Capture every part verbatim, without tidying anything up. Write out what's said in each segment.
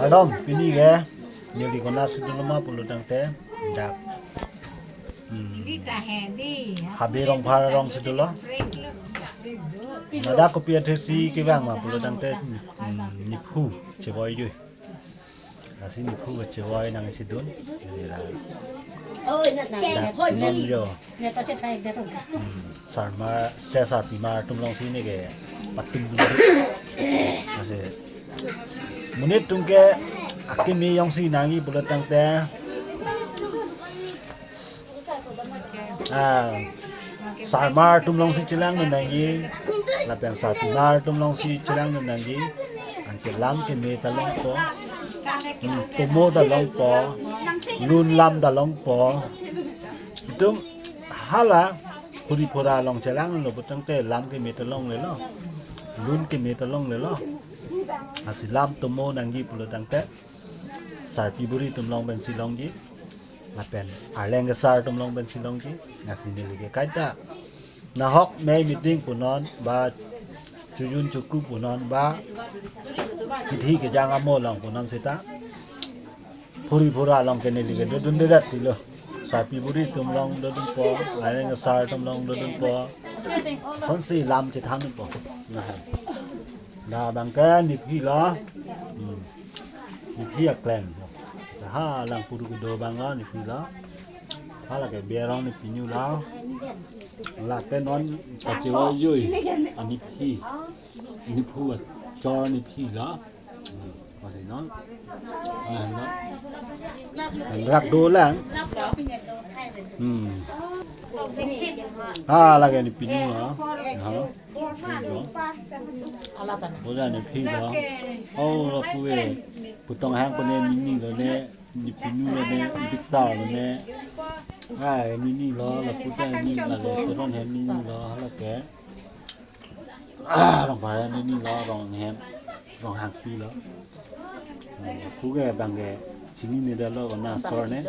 Dom, pini ke, neli konatsi dolo ma pulo tangte, dak. Hmm. Habe Rongphar arongsi dolo. Ladak kopi athesi kevang ma pulo tangte, hmm, niphu chevoi jui. Lasi niphu chevoi nangsi dun. Jadi la. Dak non jo. Hmm, sarmar, che sarpimar atum alongsi neke patum dun. Lasi monit atum ke akimi jongsi nangji pulo tangte, ah, sarmar atum alongsi chelang dun nangji, lapen sarpimar atum alongsi chelang dun nangji, anke lam keme ta longpo, hmm, tomo ta longpo, lun lam ta longpo. Itum hala phuri phura along chelanglo pulo tangte lam keme ta longlelo, lun keme ta longlelo. Lasi lam tomo nangji pulo tangte, sarpi buri atum along pensi longji, lapen arleng kesar atum along pensi longji. Lasi neli ke kaita nahok mei meeting punon ba chojun choku punon ba kithi kejang amo along punon seta phuri phura along ke neli ke dodun dedat tilo. Sarpi buri atum along dodunpo, arleng kesar atum along dodunpo. Asonsi lam chethanpo. Nah. Labang ke niphi lo. Hmm. Niphi akleng. Hala lang puru kedo abang lo niphi lo. Hala ke Berong niphi niu lo. Lake non kachevoi jui. Aniphi. Niphu achor niphi lo. Hmm. Pasi non. Ah, non. Rak dolang. Hmm. Ah, lake niphi niu lo. Ha. Boja niphi lo. Oh, lapu e. Pu Tonghang pu ne nini lo ne, nipinu lo ne, Biksa lo ne. Ai, nini lo, lapu ta nini lo, Teron he nini lo, hala ke. Ah, Rongphar he nini lo, Ronghem, Ronghangpi lo. Pu ke abang ke chinine detlo kona asor ne.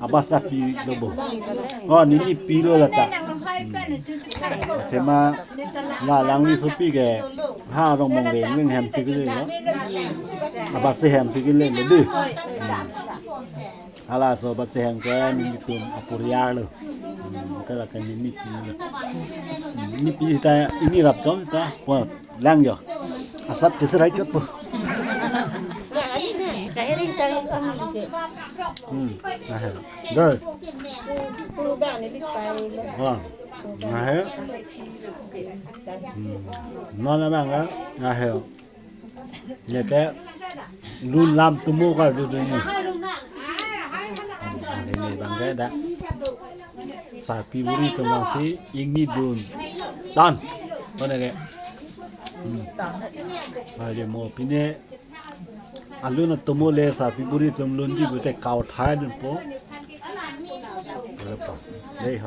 Abasa pilo bo. Oh, nini pilo lata. Hmm. Athema la langli sopi ke ha Rongmongre Ronghem si kele lo. Abasa hem si kele lo di. Hmm. Halaso abasa hem ke nelitum aporial lo. Hmm, ke lake nini pilo. Hmm, nini pi ta, nini rapchon ta. Pu lang jo. Asap keserai chot po. Hmm, nah, doi. Wah, nah. Hmm, non abang ka, nah. Neke lun lam tomo kardodun. Hmm, nah, ini abang ke dak. Sarpi buri atum alongsi ingni dun. Tan. Kone ke. Hmm. Aje mo pine alun atomo le sarpi buri atum lunji pute kauthai dunpo. Lepo. Dei